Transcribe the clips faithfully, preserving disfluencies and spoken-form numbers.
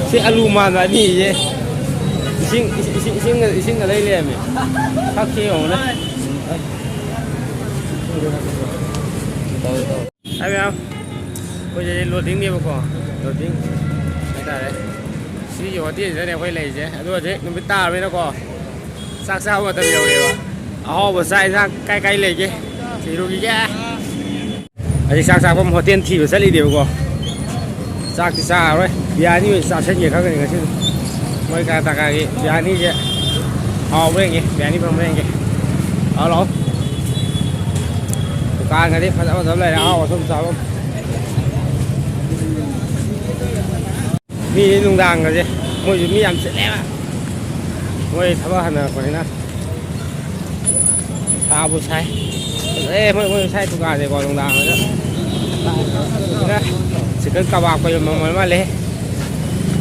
ꯁꯤ ꯑꯂꯨ ꯃꯥꯟꯕ ꯑꯅꯤꯁꯦ ꯏꯁꯤꯡ, ꯏꯁꯤꯡ, ꯏꯁꯤꯡꯒ, ꯏꯁꯤꯡꯒ ꯂꯩ ꯂꯩꯔꯝꯃꯦ꯫ ꯁꯛꯁꯦ ꯌꯦꯡꯉꯨꯅꯦ꯫ ꯍꯥꯏ ꯃꯌꯥꯝ, ꯑꯩꯈꯣꯏꯁꯦ ꯂꯣꯗꯤꯡꯅꯦꯕꯀꯣ, ꯂꯣꯗꯤꯡ ꯍꯥꯏꯇꯥꯔꯦ꯫ ꯁꯤꯒꯤ ꯍꯣꯇꯦꯜꯁꯤꯗꯅꯦ ꯑꯩꯈꯣꯏ ꯂꯩꯔꯤꯁꯦ꯫ ꯑꯗꯨ ꯍꯧꯖꯤꯛ ꯅꯨꯃꯤꯠ ꯇꯥꯔꯕꯅꯤꯅꯀꯣ, ꯆꯥꯛ ꯆꯥꯕ ꯃꯇꯝ ꯌꯧꯔꯦꯕ꯫ ꯑꯍꯥꯎꯕ ꯆꯥꯛ ꯏꯟꯁꯥꯡ ꯀꯥꯏ ꯀꯥꯏ ꯂꯩꯒꯦ ꯊꯤꯔꯨꯈꯤꯒꯦ꯫ ꯍꯧꯖꯤꯛ ꯆꯥꯛ ꯆꯥꯐꯝ ꯍꯣꯇꯦꯜ ꯊꯤꯕ ꯆꯠꯂꯤꯅꯦꯕꯀꯣ꯫ ꯆꯥꯛꯇꯤ ꯆꯥꯔꯔꯣꯏ, ꯕꯤꯔꯌꯥꯅꯤ ꯑꯣꯏꯅ ꯆꯥꯁꯤꯟꯒꯦ ꯈꯪꯒꯅꯤ ꯉꯁꯤꯗꯤ꯫ ꯃꯣꯏ ꯀꯔꯅꯥꯇꯀꯥꯒꯤ ꯕꯤꯔꯌꯥꯅꯤꯁꯦ ꯍꯥꯎꯕ꯭ꯔꯥ ꯌꯦꯡꯒꯦ, ꯕꯤꯔꯌꯥꯅꯤ ꯐꯪꯕ꯭ꯔꯥ ꯌꯦꯡꯒꯦ꯫ ꯂꯥꯛꯑꯣ, ꯂꯥꯛꯑꯣ꯫ ꯗꯨꯀꯥꯟꯒꯗꯤ ꯐꯖ ꯐꯖꯕ ꯂꯩꯔꯦ, ꯑꯍꯥꯎ ꯑꯊꯨꯝ ꯆꯥꯐꯝ꯫ ꯃꯤꯗꯤ ꯅꯨꯡꯗꯥꯡꯒꯁꯦ ꯃꯣꯏꯁꯨ ꯃꯤ ꯌꯥꯝ ꯆꯤꯜꯂꯦꯕ, ꯃꯣꯏ ꯊꯕꯛ ꯍꯟꯅꯔꯛꯄꯅꯤꯅ꯫ ꯁꯥꯕꯨ ꯁꯥꯏ꯫ ꯐꯖꯩ ꯃꯣꯏ, ꯃꯣꯏ ꯁꯥꯏ ꯗꯨꯀꯥꯟꯁꯦꯀꯣ ꯅꯨꯡꯗꯥꯡꯗ꯫ ꯁꯤꯗ ꯆꯤꯛꯀꯟ ꯀꯕꯥꯕꯀ ꯌꯣꯟꯐꯝ ꯑꯣꯏꯔ ꯃꯥꯜꯂꯦ꯫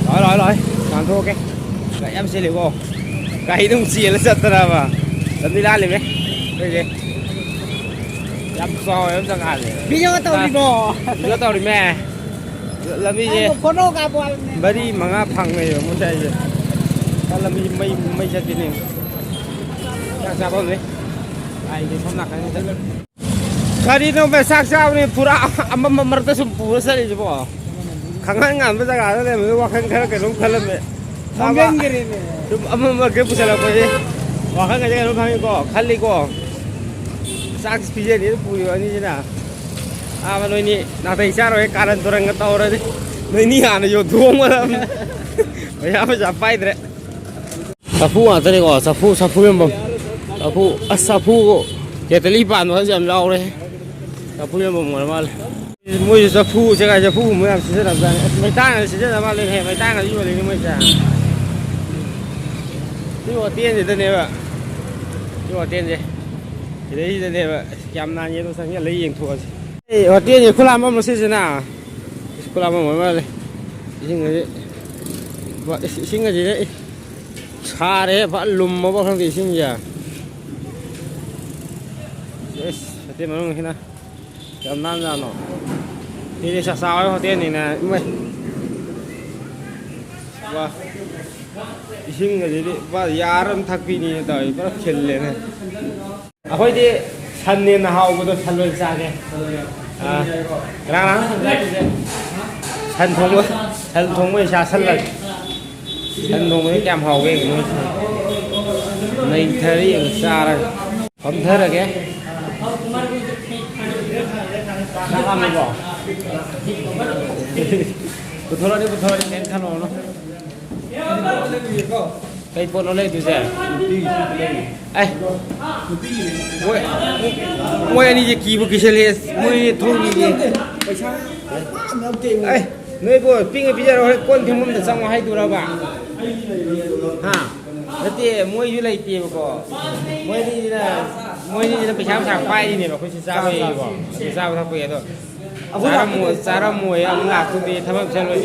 ꯂꯥꯛꯑꯣ, ꯂꯥꯛꯑꯣ, ꯂꯥꯛꯑꯣ꯫ ꯇꯥꯟꯊꯣꯛꯀꯦ꯫ ꯒꯥꯔꯤ ꯌꯥꯝ ꯆꯦꯜꯂꯤꯀꯣ꯫ ꯒꯥꯔꯤ ꯑꯗꯨꯝ ꯆꯦꯜꯂ ꯆꯠꯇꯅꯕ꯫ ꯂꯝꯕꯤ ꯂꯥꯜꯂꯤꯃꯦ꯫ ꯑꯩꯈꯣꯏꯁꯦ ꯌꯥꯝ ꯆꯥꯎꯋꯦꯕ ꯖꯒꯥꯁꯦ꯫ ꯚꯤꯗꯤꯑꯣ ꯇꯧꯔꯤꯕꯣ? ꯚꯤꯗꯤꯑꯣ ꯇꯧꯔꯤꯃꯦ꯫ ꯂꯝꯕꯤꯁꯦ ꯅꯪꯕꯨ ꯐꯣꯇꯣ ꯀꯥꯞꯄꯣ ꯍꯥꯏꯕꯅꯦ꯫ ꯃꯔꯤ ꯃꯉꯥ ꯐꯪꯉꯦꯕ ꯃꯣꯏ ꯁ꯭ꯋꯥꯏꯁꯦ꯫ ꯂꯝꯕꯤ ꯃꯩ, ꯃꯩ ꯆꯠꯄꯤꯅꯦ꯫ ꯆꯥꯛ ꯆꯥꯐꯝꯅꯦ꯫ ꯂꯥꯏꯟꯁꯦ ꯁꯣꯝ ꯅꯥꯀꯟꯁꯤꯗ꯫ ꯀꯔꯤꯅꯣ ꯕꯦ, ꯆꯥꯛ ꯆꯥꯕꯅꯤ ꯄꯨꯔꯥ ꯑꯃꯝꯕ ꯃꯔꯛꯇ ꯁꯨꯝ ꯄꯨꯔ ꯆꯠꯂꯤꯁꯤꯕꯣ? ꯈꯪꯍꯟ ꯉꯝꯕ ꯖꯒꯥꯗ ꯂꯩꯕꯗꯨ ꯋꯥꯈꯜ ꯈꯔ ꯀꯩꯅꯣꯝ ꯈꯜꯂꯝꯃꯦ꯫ ꯃꯝꯁꯤꯟꯈꯔꯦꯅꯦ꯫ ꯁꯨꯝ ꯑꯃꯝꯕ ꯃꯔꯛꯇ ꯄꯨꯁꯜꯂꯛꯄꯁꯦ ꯋꯥꯈꯜ ꯀꯩꯁꯦ ꯀꯩꯅꯣꯝ ꯈꯪꯉꯤꯀꯣ, ꯈꯜꯂꯤꯀꯣ꯫ ꯆꯥꯛ ꯄꯤꯖꯅꯤꯅ ꯄꯨꯔꯤꯕ ꯑꯅꯤꯁꯤꯅ꯫ ꯑꯥ, ꯅꯣꯏꯅꯤ ꯅꯥꯇꯩ ꯆꯥꯔꯣꯏ, ꯀꯥꯔꯟ ꯇꯨꯔꯟꯒ ꯇꯧꯔꯗꯤ ꯅꯣꯏꯅꯤ ꯍꯥꯟꯅ ꯌꯣꯟꯊꯣꯛꯑꯝꯒꯗꯕꯅꯤ꯫ ꯄꯩꯁꯥ, ꯄꯩꯁꯥ ꯄꯥꯏꯗ꯭ꯔꯦ꯫ ꯆꯐꯨ ꯉꯥꯛꯇꯅꯤꯀꯣ, ꯆꯐꯨ, ꯆꯐꯨ ꯌꯣꯟꯐꯝ꯫ ꯆꯐꯨ, ꯑꯁ, ꯆꯐꯨ ꯀꯦꯇꯂꯤ ꯄꯥꯟꯕꯒꯁꯨ ꯌꯥꯝ ꯌꯥꯎꯔꯦ꯫ ꯆꯐꯨ ꯌꯣꯟꯐꯝ ꯑꯣꯏꯔ ꯃꯥꯜꯂꯦ꯫ ꯃꯣꯏꯁꯨ ꯆꯐꯨ, ꯆꯦꯒꯥꯏ ꯆꯐꯨꯒꯨꯝꯕ ꯌꯥꯝ ꯁꯤꯖꯤꯟꯅꯕꯖꯥꯠꯅꯤ꯫ ꯑꯁ, ꯃꯩꯇꯥꯟꯒꯁꯨ ꯁꯤꯖꯤꯟꯅ ꯃꯥꯜꯂꯦꯅꯦ꯫ ꯃꯩꯇꯥꯟꯒꯁꯨ ꯌꯣꯜꯂꯤꯅꯦ ꯃꯣꯏꯁꯦ꯫ ꯁꯤ ꯍꯣꯇꯦꯜꯁꯤꯗꯅꯦꯕ꯫ ꯁꯤ ꯍꯣꯇꯦꯜꯁꯦ꯫ ꯁꯤꯗꯩꯁꯤꯗꯅꯦꯕ꯫ ꯑꯁ, ꯌꯥꯝ ꯅꯥꯟꯉꯦ꯫ ꯑꯗꯣ ꯆꯪꯁꯤꯜꯂ ꯌꯦꯡꯊꯣꯛꯑꯁꯤ꯫ ꯑꯦ, ꯍꯣꯇꯦꯜꯁꯦ ꯈꯨꯂꯥꯝꯕꯝ ꯑꯃ ꯁꯤꯁꯤꯅ꯫ ꯏꯁ, ꯈꯨꯂꯥꯝꯕꯝ ꯑꯣꯏ ꯃꯥꯜꯂꯦ꯫ ꯏꯁꯤꯡ ꯑꯁꯤ, ꯏꯁꯤꯡ ꯑꯁꯤꯗ, ꯏ, ꯁꯥꯔꯦ꯫ ꯐꯖꯅ ꯂꯨꯝꯃꯕ ꯈꯪꯗꯦ ꯏꯁꯤꯡꯁꯦ꯫ ꯑꯦꯁ, ꯍꯣꯇꯦꯜ ꯃꯅꯨꯡꯁꯤꯅ ꯌꯥꯝ ꯅꯥꯟꯖꯥꯠꯅꯣ꯫ ꯁꯤꯗꯤ ꯆꯥꯛꯆꯥ ꯍꯣꯏ ꯍꯣꯇꯦꯜꯅꯤꯅꯦ, ꯏꯃꯩ꯫ ꯋꯥ, ꯏꯁꯤꯡ ꯑꯁꯤꯗꯤ ꯄꯨꯔꯥ ꯌꯥꯔ ꯑꯃ ꯊꯛꯄꯤꯅꯤꯅ ꯇꯧꯔꯤ, ꯄꯨꯔꯥ ꯈꯤꯜꯂꯦꯅꯦ꯫ ꯑꯩꯈꯣꯏꯗꯤ ꯁꯟꯅꯦꯅ ꯍꯥꯎꯕꯗꯣ ꯁꯟ ꯑꯣꯏꯅ ꯆꯥꯒꯦ꯫ ꯑꯥ, ꯀꯅꯥ ꯀꯅꯥꯅꯣ ꯁꯟ ꯆꯥꯗꯣꯏꯁꯦ? ꯁꯟ ꯊꯣꯡꯕ, ꯁꯟ ꯊꯣꯡꯕ ꯑꯣꯏꯅ ꯆꯥꯁꯜꯂꯒꯦ꯫ ꯁꯟ ꯊꯣꯡꯕꯁꯦ ꯀꯌꯥꯝ ꯍꯥꯎꯒꯦ ꯌꯦꯡꯒꯦ ꯃꯣꯏ ꯁꯟ꯫ ꯅꯩꯊꯔ ꯌꯦꯡꯉ ꯆꯥꯔꯒꯦ꯫ ꯐꯝꯊꯔꯒꯦ꯫ ꯆꯥꯛ ꯂꯥꯝꯃꯕꯣ? ꯄꯨꯊꯣꯔꯛꯑꯅꯤ, ꯄꯨꯊꯣꯔꯛꯑꯅꯤ, ꯀꯩꯝ ꯈꯜꯂꯨꯔꯅꯨ꯫ ꯀꯩ ꯄꯣꯠꯅꯣ ꯂꯩꯗꯣꯏꯁꯦ? ꯑꯦ, ꯃꯣꯏ, ꯃꯣꯏ ꯑꯅꯤꯁꯦ ꯀꯤꯕꯨ ꯀꯤꯁꯜꯂꯛꯑꯦ꯫ ꯃꯣꯏ ꯑꯅꯤ ꯊꯣꯡꯉꯤꯁꯦ꯫ ꯑꯦ, ꯅꯣꯏꯕꯨ ꯄꯤꯛꯅ ꯄꯤꯖꯔ ꯍꯣꯔꯦꯟ ꯀꯣꯟ ꯐꯦꯡꯐꯝꯗ ꯆꯪꯉꯣ ꯍꯥꯏꯗꯣꯔꯕ? ꯍꯥ? ꯅꯠꯇꯦ, ꯃꯣꯏꯁꯨ ꯂꯩꯇꯦꯕꯀꯣ꯫ ꯃꯣꯏꯅꯤꯁꯤꯅ, ꯃꯣꯏꯅꯤꯁꯤꯅ ꯄꯩꯁꯥ ꯅꯨꯡꯁꯥ ꯄꯥꯏꯔꯤꯅꯦꯕ ꯑꯩꯈꯣꯏꯁꯤ ꯆꯥꯕꯒꯤꯀꯣ꯫ ꯑꯩꯈꯣꯏ ꯆꯥꯕ ꯊꯛꯄꯒꯤ ꯑꯗꯣ꯫ ꯆꯥꯔꯝꯃꯣꯏ, ꯆꯥꯔꯝꯃꯣꯏ ꯑꯃꯨꯛ ꯂꯥꯛꯇꯣꯏꯅꯦ, ꯊꯕꯛ ꯆꯠꯂꯣꯏ꯫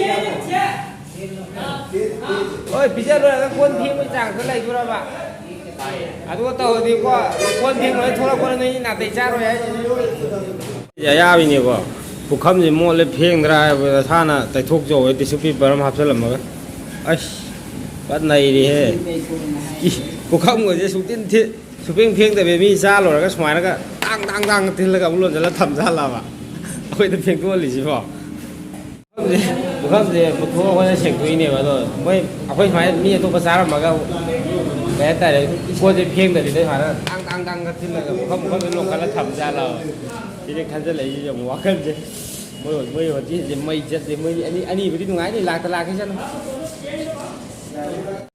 ꯍꯣꯏ, ꯄꯤꯖ ꯂꯣꯏꯔꯒ ꯀꯣꯟ ꯐꯦꯡꯕꯒꯤ ꯆꯥꯡꯗ ꯂꯩꯗꯣꯔꯕ? ꯑꯗꯨꯒ ꯇꯧꯔꯗꯤꯀꯣ, ꯀꯣꯟ ꯐꯦꯡ ꯂꯣꯏꯔ ꯊꯣꯛꯂꯛꯄꯗ ꯅꯣꯏ ꯅꯥꯇꯩ ꯆꯥꯔꯣꯏ ꯍꯥꯏꯁꯤꯅꯤ꯫ ꯑꯌꯥꯕꯤꯅꯦꯀꯣ꯫ ꯄꯨꯈꯝꯁꯦ ꯃꯣꯠꯂꯦ, ꯐꯦꯡꯗ꯭ꯔꯥ ꯍꯥꯏꯕꯗ ꯅꯁꯥꯅ ꯇꯩꯊꯣꯛꯆꯧꯋꯦ, ꯇꯤꯁꯨ ꯄꯦꯄꯔ ꯑꯃ ꯍꯥꯞꯆꯜꯂꯝꯃꯒ꯫ ꯑꯁ, ꯐꯠ ꯅꯩꯔꯦꯍꯦ꯫ ꯏ, ꯄꯨꯈꯝꯒꯁꯦ ꯁꯨꯡꯇꯤꯟ ꯊꯤ-, ꯁꯨꯡꯐꯦꯡ ꯐꯦꯡꯗꯕꯤ ꯃꯤ ꯆꯥ ꯂꯣꯏꯔꯒ ꯁꯨꯃꯥꯏꯅꯒ ꯇꯥꯡ ꯇꯥꯡ ꯇꯥꯡ ꯊꯤꯜꯂꯒ ꯑꯃꯨꯛ ꯂꯣꯟꯁꯤꯜꯂ ꯊꯝꯖꯥꯜꯂꯕ? ꯑꯩꯈꯣꯏꯗ ꯐꯦꯡꯗꯣꯛꯍꯜꯂꯤꯁꯤꯕꯣ? ꯄꯨꯈꯝꯁꯦ, ꯄꯨꯈꯝꯁꯦ ꯄꯨꯊꯣꯛꯑ ꯑꯩꯈꯣꯏꯅ ꯁꯦꯡꯗꯣꯛꯏꯅꯦꯕ꯫ ꯑꯗꯣ ꯃꯣꯏ, ꯑꯩꯈꯣꯏ ꯁꯨꯃꯥꯏꯅ ꯃꯤ ꯑꯇꯣꯞꯄ ꯆꯥꯔꯝꯃꯒ, ꯀꯩ ꯍꯥꯏꯇꯥꯔꯦ, ꯄꯣꯠꯁꯦ ꯐꯦꯡꯗꯕꯤꯗ ꯁꯨꯃꯥꯏꯅ ꯇꯥꯡ ꯇꯥꯡ ꯇꯥꯡꯒ ꯊꯤꯜꯂꯒ ꯄꯨꯈꯝ ꯄꯨꯈꯝꯗ ꯂꯣꯟꯈꯠꯂ ꯊꯝꯖꯥꯠꯂꯕ? ꯁꯤꯅꯦ ꯈꯟꯖꯜꯂꯛꯏꯁꯦ ꯑꯃꯨꯛ ꯋꯥꯈꯜꯁꯦ꯫ ꯃꯣꯏ, ꯃꯣꯏ ꯍꯣꯇꯦꯜꯁꯦ ꯃꯩ ꯆꯠꯂꯦ꯫ ꯃꯣꯏ ꯑꯅꯤ, ꯑꯅꯤꯕꯨꯗꯤ ꯅꯨꯡꯉꯥꯏꯅꯤ, ꯂꯥꯛꯇ ꯂꯥꯛꯀꯦ ꯆꯠꯂꯣ꯫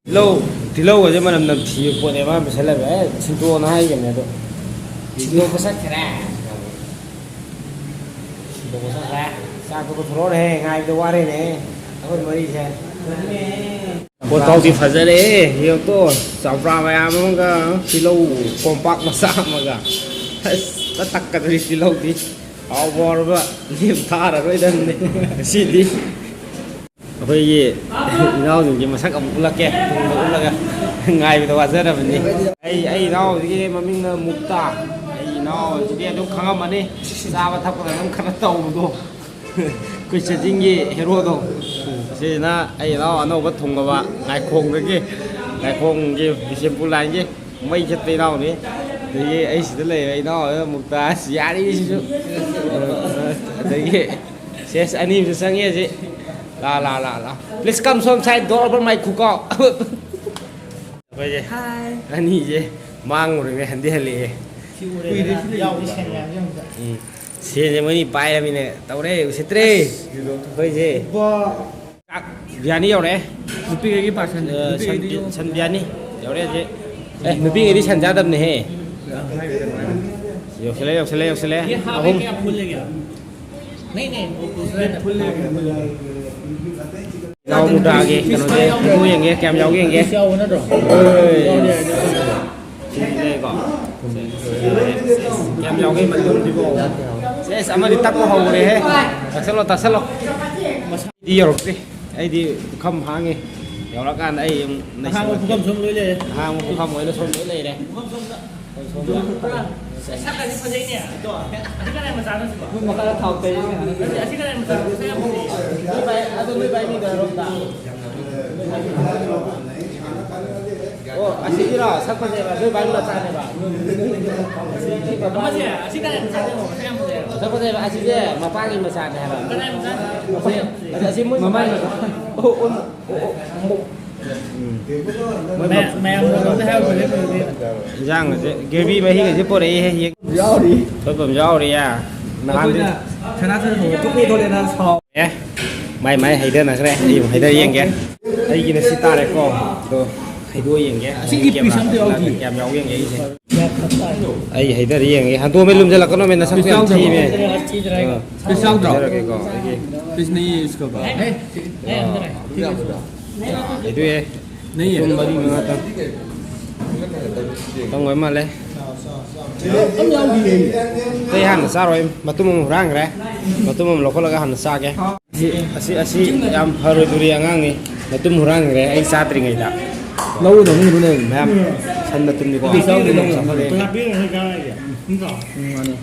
ꯇꯤꯜꯍꯧ, ꯇꯤꯜꯍꯧꯒꯁꯦ ꯃꯅꯝ ꯅꯝꯊꯤꯕ ꯄꯣꯠꯅꯦ꯫ ꯃꯥ ꯄꯨꯁꯜꯂꯒ, "ꯑꯦ, ꯁꯤꯟꯇꯣꯛꯑꯣꯅ" ꯍꯥꯏꯈꯤꯕꯅꯦ ꯑꯗꯣ꯫ ꯁꯤꯟꯗꯣꯛꯄ ꯆꯠꯈ꯭ꯔꯦ꯫ ꯁꯤꯟꯗꯣꯛꯄ ꯆꯠꯈ꯭ꯔꯦ꯫ ꯆꯥꯛꯇꯣ ꯄꯨꯊꯣꯔꯛꯑꯣꯅꯦꯍꯦ, ꯉꯥꯏꯕꯗ ꯋꯥꯔꯦꯅꯦ ꯑꯩꯈꯣꯏ ꯃꯔꯤꯁꯦ꯫ ꯄꯣꯠꯐꯥꯎꯗꯤ ꯐꯖꯔꯦ, ꯌꯦꯡꯉꯨꯀꯣ꯫ ꯆꯝꯄ꯭ꯔꯥ ꯃꯌꯥꯝ ꯑꯃꯒ, ꯇꯤꯜꯍꯧ ꯀꯣꯝꯄꯥꯛ ꯃꯆꯥ ꯑꯃꯒ꯫ ꯑꯁ, ꯇꯛꯀꯗꯧꯔꯤ ꯇꯤꯜꯍꯧꯗꯤ꯫ ꯍꯥꯎꯕ ꯍꯥꯎꯔꯕ ꯂꯦꯝ ꯊꯥꯔꯔꯣꯏꯗꯕꯅꯤ ꯉꯁꯤꯗꯤ꯫ ꯑꯩꯈꯣꯏꯒꯤ ꯏꯅꯥꯎꯁꯤꯡꯁꯦ ꯃꯁꯛ ꯑꯃꯨꯛ ꯎꯠꯂꯛꯀꯦ, ꯇꯨꯡꯗ ꯎꯠꯂꯒ ꯉꯥꯏꯕꯗ ꯋꯥꯖꯔꯕꯅꯤ꯫ ꯑꯩ, ꯑꯩ ꯏꯅꯥꯎꯁꯤꯒꯤ ꯃꯃꯤꯡꯅ ꯃꯨꯛꯇꯥ꯫ ꯑꯩ ꯏꯅꯥꯎꯁꯤꯗꯤ ꯑꯗꯨꯝ ꯈꯪꯉꯝꯃꯅꯤ, ꯆꯥꯕ ꯊꯛꯄꯗ ꯑꯗꯨꯝ ꯈꯔ ꯇꯧꯕꯗꯣ꯫ ꯑꯩꯈꯣꯏ ꯆꯦꯆꯤꯡꯒꯤ ꯍꯦꯔꯣꯗꯣ꯫ ꯁꯤꯅ ꯑꯩ ꯏꯅꯥꯎ ꯑꯅꯧꯕ ꯊꯨꯡꯉꯕ ꯉꯥꯏꯈꯣꯡꯗꯒꯤ, ꯉꯥꯏꯈꯣꯡꯒꯤ ꯕꯤꯁꯦꯝꯄꯨꯔ ꯂꯥꯏꯟꯒꯤ ꯃꯩ ꯆꯠꯄ ꯏꯅꯥꯎꯅꯤ꯫ ꯑꯗꯒꯤ ꯑꯩ ꯁꯤꯗ ꯂꯩꯕ ꯏꯅꯥꯎ ꯃꯨꯛꯇꯥꯖ ꯌꯥꯔꯤꯁꯤꯁꯨ꯫ ꯑꯗꯒꯤ ꯁꯦꯁ ꯑꯅꯤ ꯑꯃꯁꯨ ꯆꯪꯉꯦ ꯍꯧꯖꯤꯛ꯫ ꯂꯥ, ꯂꯥ, ꯂꯥ, ꯂꯥ꯫ Please come some side, door open my cook out꯫ ꯑꯩꯈꯣꯏꯁꯦ Hi꯫ ꯑꯅꯤꯁꯦ ꯃꯥꯡꯉꯨꯔꯤꯉꯩ ꯍꯟꯗꯤ ꯍꯜꯂꯛꯑꯦ꯫ ꯁꯤ ꯎꯔꯦꯗꯅ? ꯀꯨꯏꯔꯦ ꯁꯤ ꯂꯩꯕ꯫ ꯌꯥꯎꯗꯤ ꯁꯦꯡꯉꯦ ꯍꯥꯏꯕꯁꯦ ꯑꯃꯨꯛꯇ꯫ ꯎꯝ꯫ ꯁꯦꯟꯁꯦ ꯃꯣꯏꯅꯤ ꯄꯥꯏꯔꯃꯤꯅ ꯇꯧꯔꯦ, ꯎꯁꯤꯠꯇ꯭ꯔꯦ꯫ ꯑꯩꯈꯣꯏꯁꯦ꯫ ꯕꯥ꯫ ꯆꯥꯛ ꯕꯤꯔꯌꯥꯅꯤ ꯌꯧꯔꯛꯑꯦ꯫ ꯅꯨꯄꯤꯈꯩꯒꯤ ꯄꯥꯔꯁꯟ, ꯑ, ꯅꯨꯄꯤꯈꯩꯗꯤ ꯁꯟ-, ꯌꯣ-, ꯁꯟ ꯕꯤꯔꯌꯥꯅꯤ ꯌꯧꯔꯛꯑꯦ ꯍꯧꯖꯤꯛ꯫ ꯑꯦ, ꯅꯨꯄꯤꯈꯩꯗꯤ ꯁꯟ ꯆꯥꯗꯕꯅꯦꯍꯦ꯫ ꯌꯧꯁꯜꯂꯦ, ꯌꯧꯁꯜꯂꯦ, ꯌꯧꯁꯜꯂꯦ꯫ ꯌꯦ, ꯍꯥ, ꯑꯍꯨꯝ꯫ ꯀꯌꯥ ꯐꯨꯜ ꯂꯩꯒꯦ? ꯅꯩ, ꯅꯩ, ꯐꯨꯜ ꯂꯩꯒꯦ꯫ ꯏꯅꯥꯎ ꯃꯨꯗꯥꯒꯤ ꯀꯩꯅꯣꯁꯦ, ꯃꯦꯅꯨ ꯌꯦꯡꯒꯦ, ꯀꯌꯥꯝ ꯌꯥꯎꯒꯦ ꯌꯦꯡꯒꯦ꯫ ꯌꯥꯎꯕ ꯅꯠꯇ꯭ꯔꯣ? ꯍꯣꯏ꯫ ꯁꯤ ꯂꯩꯀꯣ꯫ ꯀꯌꯥꯝ ꯌꯥꯎꯒꯦ ꯃꯇꯨꯡꯁꯤꯕꯣ? ꯁꯦꯁ, ꯑꯃꯗꯤ ꯇꯛꯄ ꯍꯧꯔꯦꯍꯦ꯫ ꯇꯛꯁꯜꯂꯣ, ꯇꯛꯁꯜꯂꯣ꯫ ꯗꯤ ꯌꯧꯔꯛꯇ꯭ꯔꯤ꯫ ꯑꯩꯗꯤ ꯄꯨꯈꯝ ꯍꯥꯡꯉꯤ꯫ ꯌꯧꯔꯀꯥꯟꯗ ꯑꯩ ꯑꯃꯨꯛ ꯑꯍꯥꯡꯕ ꯅꯩꯁꯜꯂꯛꯀꯦ꯫ ꯄꯨꯈꯝ ꯁꯣꯝ ꯂꯣꯏ ꯂꯩꯔꯦ꯫ ꯑꯍꯥꯡꯕ ꯄꯨꯈꯝ ꯑꯣꯏꯅ ꯁꯣꯝ ꯂꯣꯏ ꯂꯩꯔꯦ꯫ ꯁꯣꯝꯗ꯫ ꯁꯛꯀꯗꯤ ꯐꯖꯩꯅꯦ꯫ ꯑꯗꯣ, ꯑꯁꯤ ꯀꯅꯥꯏ ꯃꯆꯥꯅꯣ ꯁꯤꯕꯣ? ꯃꯈꯥꯗ ꯊꯥꯎ ꯇꯩꯔꯤ꯫ ꯑꯁꯤ, ꯑꯁꯤ ꯀꯅꯥꯏ ꯃꯆꯥꯅꯣ? ꯃꯁꯛ ꯌꯥꯝ ꯐꯖꯩ꯫ ꯅꯣꯏ ꯚꯥꯏ, ꯑꯗꯣ ꯅꯣꯏ ꯚꯥꯏ ꯃꯤꯡꯗꯣ ꯍꯥꯏꯔꯛꯑꯣ ꯑꯝꯇ꯫ ꯑꯣ, ꯑꯁꯤꯒꯤꯔꯣ? ꯁꯛ ꯐꯖꯩꯕ, ꯅꯣꯏ ꯚꯥꯏ ꯃꯆꯥꯅꯦꯕ꯫ ꯑꯃꯁꯦ, ꯑꯁꯤ ꯀꯅꯥꯏ ꯃꯆꯥꯅꯣ? ꯃꯁꯛ ꯌꯥꯝ ꯐꯖꯩ ꯍꯥꯏꯕ꯫ ꯁꯛ ꯐꯖꯩꯕ, ꯑꯁꯤꯁꯦ ꯃꯄꯥꯒꯤ ꯃꯆꯥꯅꯦ ꯍꯥꯏꯕ꯫ ꯀꯅꯥꯏ ꯃꯆꯥꯅꯣ? ꯑꯁꯤ, ꯑꯁꯤ ꯃꯣꯏ ꯃꯃꯥꯏ ꯃꯆꯥ꯫ ꯑꯣ, ꯑꯣ, ꯑꯣ, ꯑꯣ, ꯑꯣ꯫ ꯃꯣꯏ ꯃꯌꯥꯝ, ꯃꯞ-, ꯃꯌꯥꯝ ꯃꯣꯔꯣꯛꯇ ꯍꯥꯏꯔꯨꯕꯅꯦ ꯑꯗꯨꯗꯤ꯫ ꯏꯟꯖꯥꯡꯒꯁꯦ, ꯒ꯭ꯔꯦꯚꯤ ꯃꯍꯤꯒꯁꯦ ꯄꯣꯔꯛꯑꯦꯍꯦ, ꯌꯦꯡ꯫ ꯌꯥꯎꯔꯤ꯫ ꯊꯣꯏꯐꯝ ꯌꯥꯎꯔꯤꯌꯦ꯫ ꯅꯍꯥꯟꯗꯤ ꯑꯩꯈꯣꯏꯅ ꯁꯅꯥꯊꯣꯏ ꯍꯧꯕ ꯄꯨꯛꯅꯤꯡ ꯊꯧꯒꯠꯂꯦꯅ ꯁꯥꯎ-꯫ ꯑꯦ, ꯃꯥꯏ, ꯃꯥꯏ ꯍꯩꯗꯅꯈ꯭ꯔꯦ꯫ ꯑꯩ ꯑꯃꯨꯛ ꯍꯩꯗ ꯌꯦꯡꯒꯦ꯫ ꯑꯩꯒꯤꯅ ꯁꯤ ꯇꯥꯔꯦꯀꯣ꯫ ꯑꯗꯣ ꯍꯩꯗꯣꯛꯑ ꯌꯦꯡꯒꯦ꯫ ꯑꯁꯤꯒꯤ ꯀꯦꯃꯦꯔꯥꯗ ꯄꯤꯁ ꯑꯝꯇ ꯌꯥꯎꯗꯤ꯫ ꯀꯌꯥꯝ ꯌꯥꯎꯒꯦ ꯌꯦꯡꯒꯦ ꯑꯩꯁꯦ꯫ ꯑꯩ ꯍꯩꯗꯔ ꯌꯦꯡꯒꯦ꯫ ꯍꯟꯗꯣꯛꯑꯝꯃꯦ ꯂꯨꯝꯁꯤꯜꯂꯛꯀꯅꯣꯃꯦ, ꯅꯁꯛꯇꯨ ꯌꯥꯝ ꯄꯤꯁ ꯌꯥꯎꯗ꯭ꯔꯕꯣ? ꯊꯤꯃꯦ꯫ ꯄꯤꯁ ꯌꯥꯎꯗ꯭ꯔꯣ? ꯍꯩꯗꯔꯛꯀꯦꯀꯣ, ꯑꯩꯒꯤ꯫ ꯄꯤꯁ ꯅꯍꯤ ꯏꯁꯀꯣ ꯕꯥ꯫ ꯍꯩꯗꯣꯛꯑꯦ꯫ ꯅꯍꯤ ꯃꯇꯨꯝ ꯃꯔꯤ ꯃꯉꯥ ꯇꯪ꯫ ꯇꯪ ꯑꯣꯏ ꯃꯥꯜꯂꯦ꯫ ꯑꯝ ꯌꯥꯎꯗꯤꯌꯦ꯫ ꯑꯇꯩ ꯍꯥꯟꯅ ꯆꯥꯔꯣꯏ꯫ ꯃꯇꯨꯝ ꯑꯃ ꯍꯨꯔꯥꯟꯈ꯭ꯔꯦ꯫ ꯃꯇꯨꯝ ꯑꯃ ꯂꯧꯈꯠꯂꯒ ꯍꯥꯟꯅ ꯆꯥꯒꯦ꯫ ꯑꯁꯤ, ꯑꯁꯤ, ꯑꯁꯤ ꯌꯥꯝ ꯐꯔꯣꯏꯗꯣꯔꯤ ꯑꯉꯥꯡꯅꯤ꯫ ꯃꯇꯨꯝ ꯍꯨꯔꯥꯟꯈ꯭ꯔꯦ ꯑꯩ ꯆꯥꯗ꯭ꯔꯤꯉꯩꯗ꯫ ꯂꯧꯒꯗꯕꯅꯤ ꯀꯩꯅꯣꯅꯦ꯫ ꯃꯌꯥꯝ ꯁꯟ ꯃꯇꯨꯝꯅꯤꯀꯣ꯫ ꯄꯤꯁ ꯌꯥꯎꯗꯦ, ꯂꯧꯒꯗꯕꯅꯤ꯫ ꯆꯥꯎꯈꯠꯂꯛꯑꯦ꯫ ꯎꯝ, ꯃꯥꯅꯦ꯫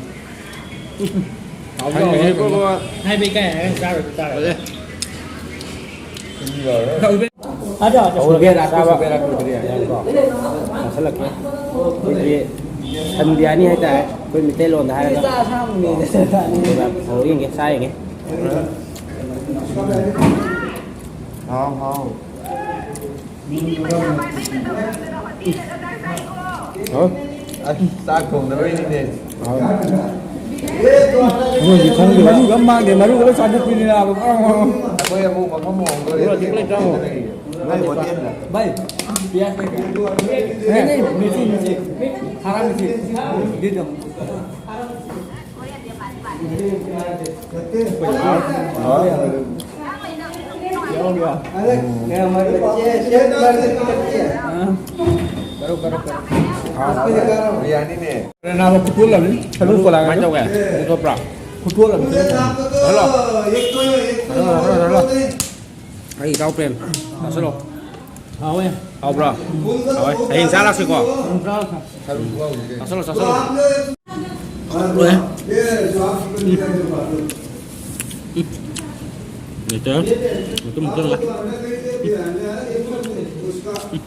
ꯈꯪꯉꯦꯍꯦ ꯏꯕꯨꯡꯉꯣ꯫ ꯍꯥꯏꯕ ꯏꯀꯥꯏ ꯍꯥꯏꯔ ꯆꯥꯔꯣꯏ, ꯆꯥꯔꯣꯏ꯫ ꯐꯖꯩ꯫ ꯍꯧꯔꯒꯦ, ꯆꯥꯕ꯫ ꯆꯥꯁꯤꯜꯂꯛꯀꯦ꯫ ꯑꯩꯈꯣꯏꯒꯤ ꯁꯟ ꯕꯤꯔꯌꯥꯅꯤ ꯍꯥꯏꯇꯥꯔꯦ, ꯑꯩꯈꯣꯏ ꯃꯤꯇꯩꯂꯣꯟꯗ ꯍꯥꯏꯔꯒ꯫ ꯑꯗꯨꯒ ꯍꯧꯔ ꯌꯦꯡꯒꯦ, ꯆꯥ ꯌꯦꯡꯒꯦ꯫ ꯍꯥꯎ, ꯍꯥꯎ꯫ ꯍꯥꯎ꯫ ꯑꯁ, ꯆꯥꯛ ꯊꯣꯡꯗꯕꯩꯅꯤꯅꯦ꯫ ꯍꯥꯎ꯫ ꯃꯣꯏꯗꯤ ꯈꯪꯗꯦ꯫ ꯃꯔꯨꯒ ꯑꯝ ꯃꯥꯡꯗꯦ, ꯃꯔꯨꯒ ꯂꯣꯏ ꯆꯥꯊꯣꯛꯄꯤꯅꯤ ꯅꯥꯕ꯫ ꯑꯩꯈꯣꯏ ꯑꯃꯨꯛ ꯃꯐꯝ ꯍꯣꯡꯗꯣꯔꯦ꯫ ꯅꯣꯏ ꯍꯣꯇꯦꯜꯗ꯫ भाई, प्याज लेके। नहीं, नहीं, मिर्ची, मिर्ची। हरा मिर्ची। दे दो। ꯕꯤꯔꯌꯥꯅꯤꯅꯦ꯫ ꯅꯥꯕ ꯈꯨꯊꯣꯛꯂꯕꯅꯤ꯫ ꯁꯔꯨ ꯀꯣꯂꯥ ꯀꯃꯥꯏꯅ ꯇꯧꯒꯦ? ꯈꯨꯊꯣꯛꯄ꯭ꯔꯥ? ꯈꯨꯊꯣꯛꯂꯕꯅꯤ꯫ ꯍꯜꯂꯣ꯫ Hello, hello, hello. ꯑꯩ ꯏꯇꯥꯎ ꯄ꯭ꯔꯦꯝ, ꯆꯥꯁꯤꯜꯂꯣ꯫ ꯍꯥꯎꯋꯦ꯫ ꯍꯥꯎꯕ꯭ꯔꯣ? ꯍꯥꯎꯋꯦ꯫ ꯍꯌꯦꯡ ꯆꯥꯔꯁꯤꯀꯣ? ꯎꯝ, ꯆꯥꯔꯁꯤ꯫ ꯆꯥꯁꯤꯜꯂꯣ, ꯆꯥꯁꯤꯜꯂꯣ꯫ ꯂꯣꯏꯔꯦ꯫ ꯎꯝ꯫ ꯎꯝ꯫ ꯂꯩꯇꯦ꯫ ꯃꯇꯨꯝ ꯃꯇꯨꯝ ꯂꯩ꯫ ꯎꯝ꯫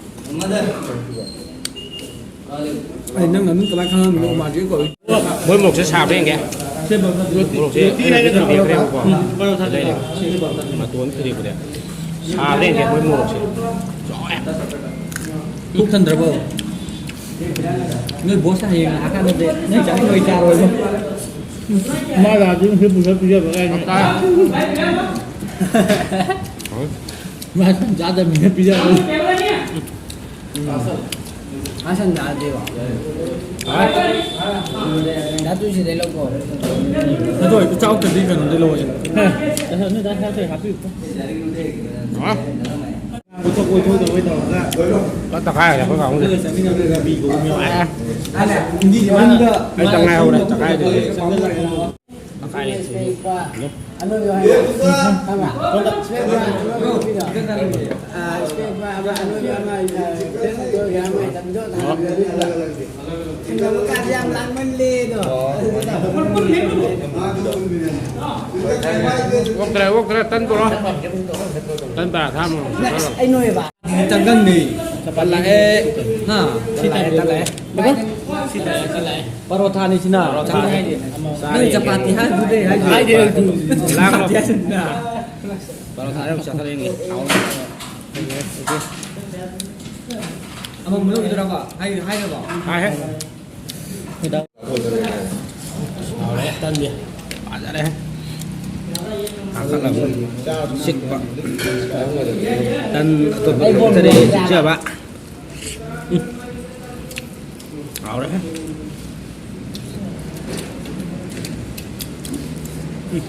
ꯑꯩ ꯅꯪ ꯃꯃꯤꯡ ꯀꯃꯥꯏ ꯈꯪꯉꯝꯃꯤꯅꯣ? ꯃꯥꯟꯗꯦ ꯀꯧꯏ꯫ ꯃꯣꯏ ꯃꯣꯔꯣꯛꯁꯦ ꯁꯥꯕ꯭ꯔꯥ ꯌꯦꯡꯒꯦ꯫ ꯃꯣꯔꯣꯛꯁꯦ ꯊꯨꯗꯦꯛꯈ꯭ꯔꯦꯕꯀꯣ꯫ ꯂꯩ, ꯂꯩ꯫ ꯃꯇꯣꯟ ꯊꯨꯗꯦꯛꯄꯗ ꯁꯥꯕ꯭ꯔꯥ ꯌꯦꯡꯒꯦ ꯃꯣꯏ ꯃꯣꯔꯣꯛꯁꯦ꯫ ꯄꯨꯛ ꯊꯟꯗ꯭ꯔꯕꯣ? ꯅꯣꯏ ꯕꯣꯁꯅ ꯍꯌꯦꯡ ꯂꯥꯛꯑꯀꯥꯟꯗꯗꯤ ꯅꯣꯏ ꯆꯥꯅꯤꯡꯉꯣꯏ ꯆꯥꯔꯣꯏꯕ꯫ ꯃꯥ ꯂꯥꯛꯑꯗꯤ ꯉꯁꯤ ꯄꯨꯂꯞ ꯄꯤꯖꯕ ꯀꯥꯏꯅ꯫ ꯃꯥ ꯁꯨꯝ ꯆꯥꯗꯕꯅꯤꯅ ꯄꯤꯖꯔꯣꯏ꯫ ꯉꯥ ꯁꯟ ꯆꯥꯗꯦꯕ꯫ ꯍꯥ? ꯗꯥ ꯇꯨꯏꯁꯤꯗꯩ ꯂꯧꯀꯣ꯫ ꯑꯗꯣ ꯍꯦꯛꯇ ꯆꯥꯎꯗ꯭ꯔꯗꯤ ꯀꯩꯅꯣꯗꯩ ꯂꯧꯑꯣ꯫ ꯍꯦ꯫ ꯑꯁ, ꯅꯣꯏ ꯗꯥ ꯁꯥ ꯀꯩ ꯍꯥꯞꯄꯤꯌꯨ꯫ ꯍꯥ? ꯀꯣꯏꯊꯣꯛ ꯀꯣꯏꯊꯣꯛꯇꯕꯩ ꯇꯧꯔꯒ꯫ ꯂꯨꯄꯥ ꯇꯪꯈꯥꯏ ꯍꯥꯏꯔꯦ ꯑꯩꯈꯣꯏ ꯀꯥꯡꯕꯨꯗꯤ꯫ ꯆꯠꯃꯤꯟꯅꯗꯣꯏꯔꯥ? ꯃꯤ ꯀꯧꯕ ꯃꯤ ꯌꯥꯎꯔꯦ꯫ ꯑꯦ꯫ ꯑꯩ ꯇꯪꯈꯥꯏ ꯍꯧꯔꯦ, ꯇꯪꯈꯥꯏꯗꯨꯗꯤ꯫ ꯇꯪꯈꯥꯏ ꯂꯩ꯫ ꯑꯅꯣꯏꯕ ꯍꯥꯏꯕ꯫ ꯑꯃ꯫ ꯏꯁꯄꯦꯛ ꯕ꯭ꯔꯥ ꯑꯅꯣꯏꯕ ꯅꯨꯄꯤꯗꯣ꯫ ꯑꯥ, ꯏꯁꯄꯦꯛ ꯕ꯭ꯔꯥ ꯑꯃ ꯑꯅꯣꯏꯕ ꯑꯃ, ꯑꯥ, ꯐꯦꯁꯕꯨꯛꯇ ꯌꯥꯝ ꯍꯩꯇꯕꯗꯣ ꯅꯍꯥꯟ ꯌꯥꯝ ꯍꯩꯇꯕꯗꯣ꯫ ꯊꯦꯡꯅꯕ ꯀꯥꯟꯗ ꯌꯥꯝ ꯂꯥꯡꯃꯜꯂꯦꯗꯣ꯫ ꯑꯣꯛꯇ꯭ꯔꯦ, ꯑꯣꯛꯇ꯭ꯔꯦ, ꯇꯟ ꯄꯨꯔꯛꯑꯣ꯫ ꯇꯟ ꯇꯔꯥ ꯊꯥꯃꯣ꯫ ꯑꯁ, ꯑꯩ ꯅꯣꯏꯕ꯫ ꯇꯟꯒꯪꯅꯤ꯫ ꯆꯄꯥꯇꯤ ꯂꯥꯛꯑꯦ꯫ ꯍꯥ? ꯁꯤ ꯇꯟ ꯂꯥꯛꯑꯦ, ꯇꯟ ꯂꯥꯛꯑꯦ꯫ ꯁꯤ ꯇꯟ ꯂꯥꯛꯑꯦ꯫ ꯄꯔꯣꯊꯥꯅꯤ ꯁꯤꯅ꯫ ꯄꯔꯣꯊꯥꯅꯤ꯫ ꯅꯪ ꯆꯄꯥꯇꯤ ꯍꯥꯏꯗꯨꯗꯤ ꯍꯥꯏꯗꯦ꯫ ꯍꯥꯏꯗꯦ, ꯍꯥꯏꯗꯦ꯫ ꯂꯥꯛꯑꯣ꯫ ꯆꯄꯥꯇꯤ ꯍꯥꯏꯗꯨꯅ꯫ ꯄꯔꯣꯊꯥ ꯑꯃ ꯆꯥꯊꯔꯛꯏꯅꯦ꯫ ꯑꯃ ꯃꯅꯨꯡꯒꯤꯗꯨꯔꯕ? ꯍꯥꯏ-, ꯍꯥꯏꯈ꯭ꯔꯕꯣ? ꯍꯥꯏ, ꯍꯥꯏ꯫ ꯍꯥꯎꯔꯦ, ꯇꯟꯗꯤ꯫ ꯐꯖꯔꯦ꯫ ꯀꯥꯈꯠꯂꯒ ꯁꯤꯛꯄ꯫ ꯇꯟ ꯑꯇꯣꯞꯄ ꯀꯔꯤ ꯆꯤꯛꯆꯕ꯫ ꯎꯝ꯫ ꯍꯥꯎꯔꯦ꯫ ꯎꯝ꯫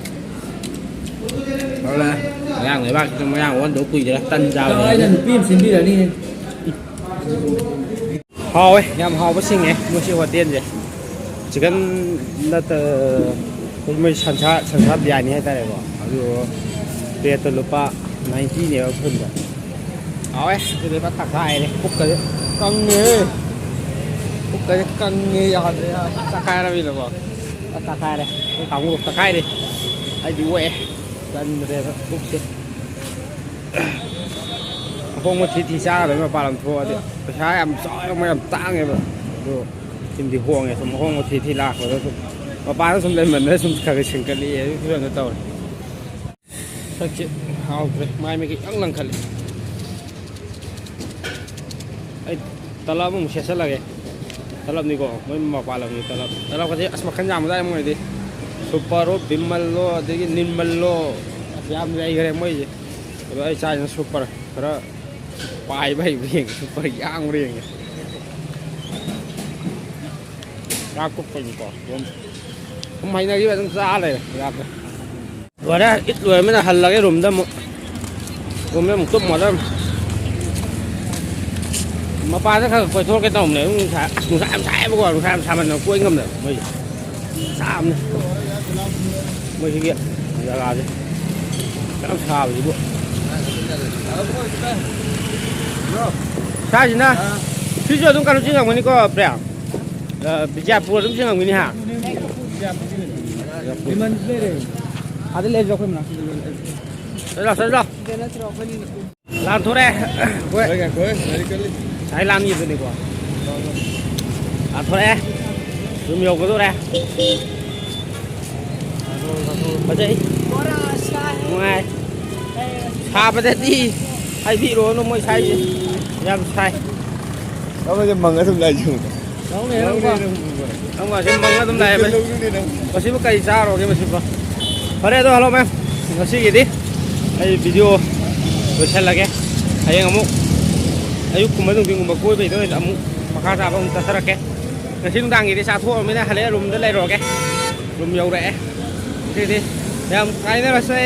ꯍꯥꯎꯔꯦ꯫ ꯃꯌꯥꯡ ꯂꯩꯕꯥꯛꯁꯤꯗ ꯃꯌꯥꯡ ꯑꯣꯟꯗꯧ ꯀꯨꯏꯗ꯭ꯔꯦ꯫ ꯇꯟ ꯆꯥꯕ꯫ ꯑꯩꯅ ꯅꯨꯄꯤ ꯑꯃ ꯁꯤꯟꯕꯤꯔꯅꯤ꯫ ꯍꯥꯎꯋꯦ, ꯌꯥꯝ ꯍꯥꯎꯕ ꯁꯤꯡꯉꯦ ꯃꯣꯏꯁꯤ ꯍꯣꯇꯦꯜꯁꯦ꯫ ꯆꯤꯀꯟ ꯅꯠꯇ-, ꯃꯣꯏ ꯁꯟꯁꯥ, ꯁꯟꯁꯥ ꯕꯤꯔꯌꯥꯅꯤ ꯍꯥꯏꯇꯥꯔꯦꯀꯣ꯫ ꯑꯗꯨ ꯄ꯭ꯂꯦꯠꯇ ꯂꯨꯄꯥ ꯅꯥꯏꯟꯇꯤꯅꯦꯕ ꯐꯨꯜꯗ꯫ ꯍꯥꯎꯋꯦ, ꯑꯗꯨꯗꯤ ꯐꯖꯅ ꯇꯛꯈꯥꯏꯔꯦ꯫ ꯄꯨꯛꯀꯁꯦ ꯀꯪꯉꯦ꯫ ꯄꯨꯛꯀꯁꯦ ꯀꯪꯉꯦ, ꯌꯥꯗ꯭ꯔꯦ, ꯌꯥꯗ꯭ꯔꯦ꯫ ꯇꯛꯈꯥꯏꯔꯕꯅꯤꯅꯀꯣ꯫ ꯐꯖꯅ ꯇꯛꯈꯥꯏꯔꯦ꯫ ꯑꯩꯈꯣꯏ ꯀꯥꯡꯕꯨ ꯇꯛꯈꯥꯏꯔꯦ꯫ ꯑꯩꯗꯤ ꯑꯣꯛꯑꯦ꯫ ꯆꯟꯗ꯭ꯔꯦꯕ ꯄꯨꯛꯁꯦ꯫ ꯑꯍꯣꯡꯕ ꯊꯤ ꯊꯤ ꯆꯥꯒꯗꯕꯅꯤ ꯃꯄꯥꯟ ꯂꯝ ꯊꯣꯛꯑꯗꯤ꯫ ꯄꯩꯁꯥ ꯌꯥꯝ ꯆꯥꯎꯋꯦꯕ, ꯃꯣꯏ ꯌꯥꯝ ꯇꯥꯡꯉꯦꯕ꯫ ꯑꯗꯣ ꯁꯤꯗꯤ ꯍꯣꯡꯉꯦ꯫ ꯁꯨꯝ ꯑꯍꯣꯡꯕ ꯊꯤ ꯊꯤ ꯂꯥꯛꯄꯗ ꯁꯨꯝ ꯃꯄꯥꯟꯗ ꯁꯨꯝ ꯂꯩꯃꯟꯗꯅ ꯁꯨꯝ ꯈꯔ ꯈꯔ ꯁꯤꯡꯀꯠꯂꯛꯑꯦ꯫ ꯑꯗꯨꯒꯤ ꯐꯤꯕꯝꯗ ꯇꯧꯔꯦ꯫ ꯁꯛꯁꯦ ꯍꯥꯎꯈ꯭ꯔꯦ꯫ ꯃꯥꯏ ꯃꯤꯠꯀ ꯏꯀꯪ ꯂꯪꯈꯠꯂꯦ꯫ ꯑꯩ ꯇꯂꯞ ꯑꯃꯨꯛ ꯁꯦꯠꯆꯜꯂꯒꯦ꯫ ꯇꯂꯞꯅꯤꯀꯣ, ꯃꯣꯏ ꯃꯄꯥꯟ ꯂꯝꯒꯤ ꯇꯂꯞ꯫ ꯇꯂꯞꯀꯁꯦ ꯑꯁ ꯃꯈꯜ ꯌꯥꯝꯕꯖꯥꯠꯅꯤ ꯃꯣꯏꯗꯤ꯫ ꯁꯨꯄꯔ ꯍꯣ, ꯕꯤꯃꯜꯂꯣ, ꯑꯗꯒꯤ ꯅꯤꯔꯃꯜꯂꯣ, ꯑꯁ ꯌꯥꯝ ꯂꯩꯈ꯭ꯔꯦ ꯃꯣꯏꯁꯦ꯫ ꯑꯗꯣ ꯑꯩ ꯆꯥꯁꯤꯅ ꯁꯨꯄꯔ ꯈꯔ ꯄꯥꯏꯕ ꯍꯩꯕ꯭ꯔꯥ ꯌꯦꯡꯒꯦ, ꯁꯨꯄꯔ ꯌꯥꯡꯕ꯭ꯔꯥ ꯌꯦꯡꯒꯦ꯫ ꯆꯥꯛ ꯇꯣꯛꯄꯒꯤꯀꯣ ꯑꯗꯨꯝ, ꯑꯗꯨꯝ ꯍꯩꯅꯈꯤꯕ ꯑꯗꯨꯝ ꯆꯥ ꯂꯩꯔꯦ꯫ ꯌꯥꯗ꯭ꯔꯦ꯫ ꯂꯣꯏꯔꯦ, ꯏꯠ ꯂꯣꯏꯔꯃꯤꯅ ꯍꯜꯂꯒꯦ ꯔꯨꯝꯗ ꯑꯃꯨꯛ꯫ ꯔꯨꯝꯗ ꯑꯃꯨꯛ ꯇꯨꯝꯃꯗꯝ꯫ ꯃꯄꯥꯟꯗ ꯈꯔ ꯈꯔ ꯀꯣꯏꯊꯣꯔꯛꯀꯦ ꯇꯧꯕꯅꯦ꯫ ꯑꯗꯨꯝ ꯅꯨꯡꯁꯥ, ꯅꯨꯡꯁꯥ ꯌꯥꯝ ꯁꯥꯏꯌꯦꯕꯀꯣ꯫ ꯅꯨꯡꯁꯥ ꯌꯥꯝ ꯁꯥꯃꯟꯗꯅ ꯀꯣꯏ ꯉꯝꯗꯕ ꯃꯣꯏꯁꯦ꯫ ꯁꯥꯕꯅꯦ꯫ ꯃꯣꯏꯁꯤꯒꯤ ꯖꯒꯥꯁꯦ ꯌꯥꯝ ꯁꯥꯕꯁꯤꯕꯨ꯫ ꯁꯥꯏꯁꯤꯅ ꯁꯤꯁꯨ ꯑꯗꯨꯝ ꯀꯩꯅꯣ ꯆꯤꯡꯉꯝꯒꯅꯤꯀꯣ, ꯄ꯭ꯔꯦꯝ? ꯑ, ꯕꯤꯖꯥꯄꯨꯔ ꯑꯗꯨꯝ ꯆꯤꯡꯉꯝꯒꯅꯤ, ꯍꯥ? ꯑꯗ ꯂꯩꯔꯁꯨ ꯑꯩꯈꯣꯏ ꯃꯅꯥꯛꯇ꯫ ꯆꯠꯂꯣ, ꯆꯠꯂꯣ꯫ ꯂꯥꯟꯊꯣꯔꯛꯑꯦ ꯑꯩꯈꯣꯏ꯫ ꯉꯁꯥꯏ ꯂꯥꯟꯈꯤꯕꯗꯨꯅꯤꯀꯣ꯫ ꯂꯥꯟꯊꯣꯔꯛꯑꯦ꯫ ꯌꯨꯝ ꯌꯧꯒꯗꯧꯔꯦ꯫ ꯐꯖꯩ꯫ ꯅꯨꯡꯉꯥꯏ꯫ ꯁꯥꯕꯗꯗꯤ ꯍꯥꯏꯕꯤꯔꯣꯅꯨ, ꯃꯣꯏ ꯁꯥꯏꯁꯦ ꯌꯥꯝ ꯁꯥꯏ꯫ ꯑꯃꯁꯦ ꯃꯪꯉ ꯑꯗꯨꯝ ꯂꯥꯛꯏ꯫ ꯂꯧꯅꯦ, ꯅꯪꯕ꯫ ꯅꯪꯕ ꯑꯁꯤ ꯃꯪꯉ ꯑꯗꯨꯝ ꯂꯥꯛꯑꯦ, ꯚꯥꯏ꯫ ꯂꯧꯅꯤꯡꯗꯦ ꯅꯪ꯫ ꯃꯁꯤꯕꯨ ꯀꯔꯤ ꯆꯥꯔꯣꯒꯦ ꯃꯁꯤꯕꯣ? ꯐꯔꯦ ꯑꯗꯣ, ꯍꯜꯂꯣ ꯃꯦꯝ, ꯉꯁꯤꯒꯤꯗꯤ ꯑꯩ ꯚꯤꯗꯤꯑꯣ ꯂꯣꯏꯁꯤꯜꯂꯒꯦ꯫ ꯍꯌꯦꯡ ꯑꯃꯨꯛ ꯑꯌꯨꯛꯀꯨꯝꯕ ꯅꯨꯡꯊꯤꯟꯒꯨꯝꯕ ꯀꯣꯏꯕꯩꯗ ꯑꯣꯏꯅ ꯑꯃꯨꯛ ꯃꯈꯥ ꯇꯥꯕ ꯑꯃꯨꯛ ꯆꯠꯊꯔꯛꯀꯦ꯫ ꯉꯁꯤ ꯅꯨꯡꯗꯥꯡꯒꯤꯗꯤ ꯆꯥꯊꯣꯛꯑꯃꯤꯅ ꯍꯜꯂꯛꯑꯦ, ꯔꯨꯝꯗ ꯂꯩꯔꯨꯔꯒꯦ꯫ ꯔꯨꯝ ꯌꯧꯔꯛꯑꯦ꯫ ꯉꯁꯤꯗꯤ ꯌꯥꯝ ꯀꯥꯏꯅꯔꯁꯦ꯫